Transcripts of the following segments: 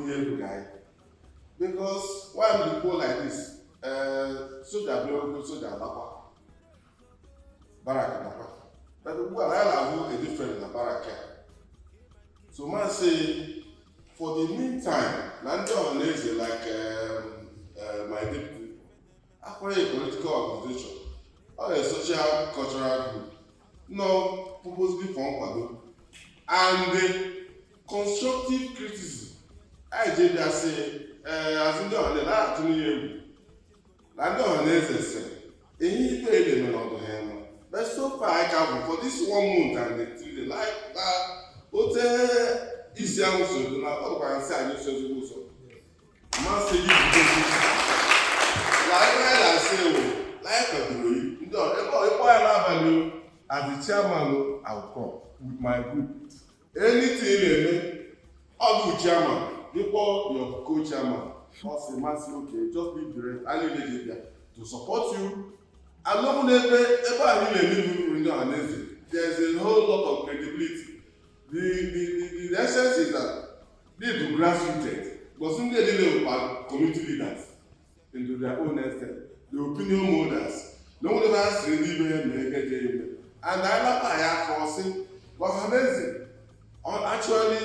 the guy. Because why we go like this? Soldier blow, soldier lapa. Barrack lapa. But we have a different in the barrack. So man say, for the meantime, Ohanaeze like my deputy, acquire a political organization or a social cultural group. No, purposely from Kwado. And the constructive criticism, I did that say, as in the last 2 years, Ohanaeze said, he paid them on the hand. But so far, I can for this 1 month and the 3 days, like that, what is young so do not talk and say, I just said, man say, I say, like a doing, if I have you as the chairman, I'll come with my group. Anything, I'll do chairman, before your co-chairman. Also, man say, okay, just leave the rest. I leave there to support you. And no there's a whole lot of credibility. The essence is that they do grassroots, but some they deal community leaders into their own extent, the opinion holders. No one ever has really been and I crossing, but Ohanaeze actually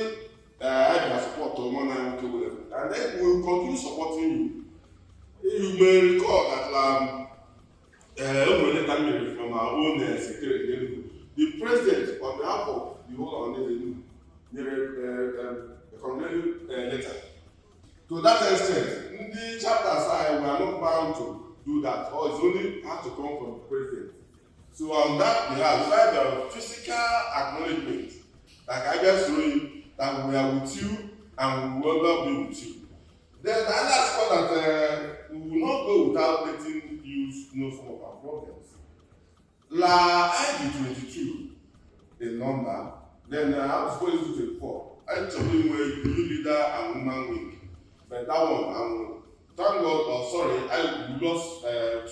I support and then we will continue supporting you. You may recall that from our own secretary, the president, on behalf of the whole Ohanaeze, a letter. To that extent, the chapters we are not bound to do that, or it's only have to come from the president. So on that behalf, we have a physical acknowledgement, like I just told you, that we are with you and we will not be with you. Then the last part that we will not go without letting you know some of our problems. La ID22, the number, then I was going to 24. Actually, we're new leader and woman wing. But that one, thank God, I lost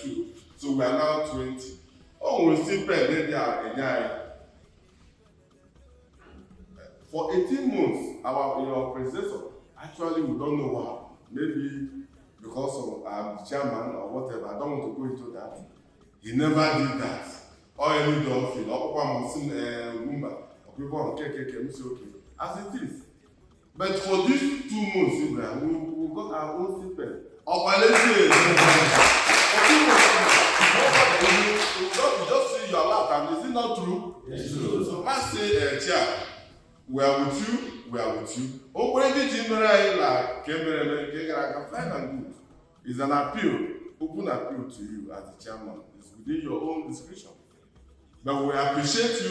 2. So we are now 20. Oh, we still pray there. For 18 months, our predecessor, actually, we don't know what. Maybe because of the chairman or whatever, I don't want to go into that. He never did that. Or any dolphin, or Roomba, or people on KKK, we say okay. As it is. But for these 2 months, we got our own stipend. You just see your life, and is it not true? Yes, true. So I say, Chair, we are with you. Fine and good. It's an appeal, open appeal to you as the chairman. It's within your own discretion. But we appreciate you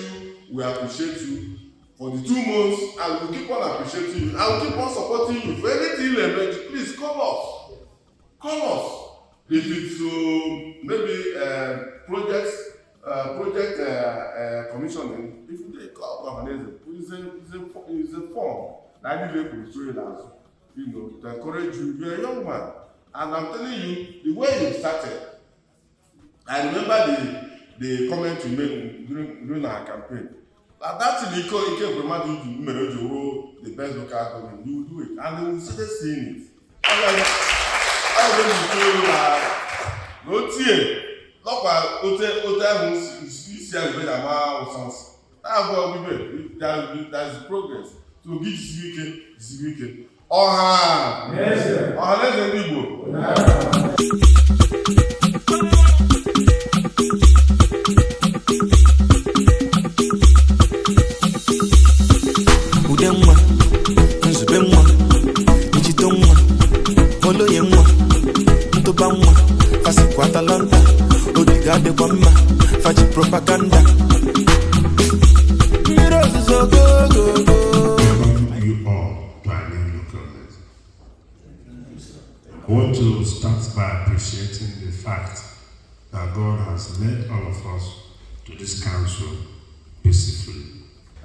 for the 2 months, and we'll keep on appreciating you. I will keep on supporting you. For anything, please call us. If it's maybe project commissioning, if they call Ohanaeze, it's a form. That you to encourage you. You're a young man, and I'm telling you, the way you started. I remember the comment you made during our campaign. That's the best local government. You do it, and we started seeing it. There's progress. So give Zibike. Ohanaeze Ndigbo. Udemwa, Nzubemwa, Njitomwa, Oloyemwa, Ntobamwa, Fasi Atalanta, Odigade Kwamba, Faji propaganda. I want to start by appreciating the fact that God has led all of us to this council peacefully.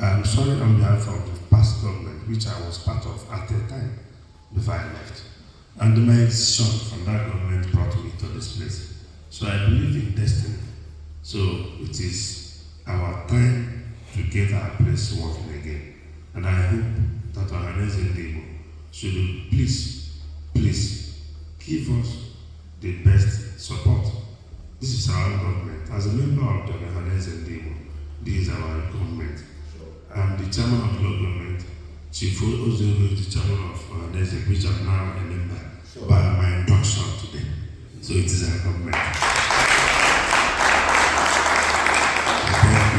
I'm sorry on behalf of the past government, which I was part of at the time before I left. And my son from that government brought me to this place. So I believe in destiny. So it is our time to get our place working again. And I hope that Ohanaeze Ndigbo should please give us the best support. This is our government. As a member of the Ohanaeze Ndigbo, this is our government. I'm the chairman of the government. Chief Ozebo is the chairman of Ohanaeze, which I'm now a member by my induction today. So it is our government. Thank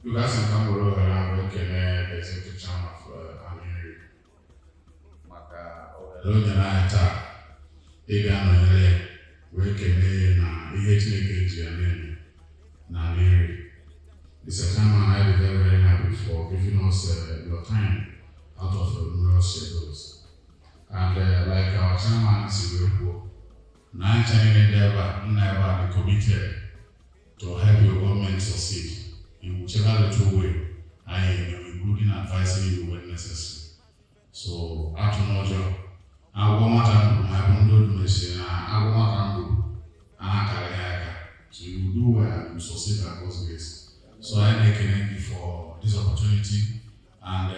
you. You guys can come over and look at the executive chairman of Aninri. Maka Mr. Chairman, I am very, very happy for giving us your time out of numerous schedules. And like our chairman, Sibepo, never committed to help your government succeed in whichever little way, I am including advising you when necessary. So, after no job, I want to have so you do well and succeed across grace. So I make an thank you for this opportunity and